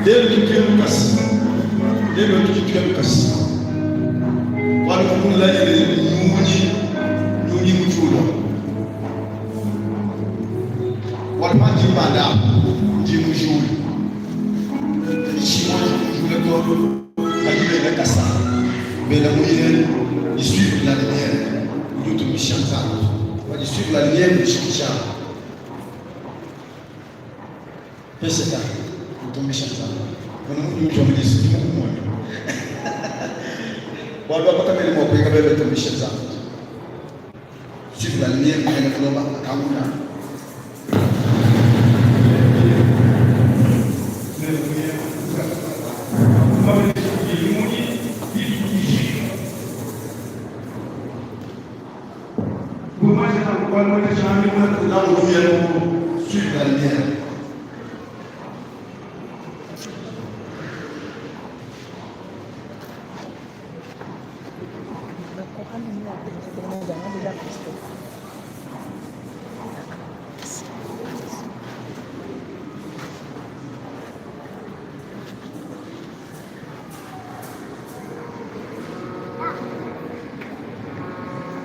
Lelu tutuye lukasa, lelu tutuye lukasa, bualu kumulaye nyunyi nyunyi mutshulwa bualu pandi mbanda ndi mujule tshimua mujule to kadi bena kasa bena muyele isuivre la lumière udi utumbisha Nzambi padi suivre la lumière ushikisha Peseka utumbisha Nzambi. Mona mudi utua mu disu, ndi mukumone. Bualu apa kabena mua kuika bebe tumbisha Nzambi. Suivre la lumière mene kuloba akanguna. Suivre la lumière.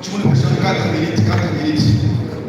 Tshimuna pasha 4 minutes, 4 minutes.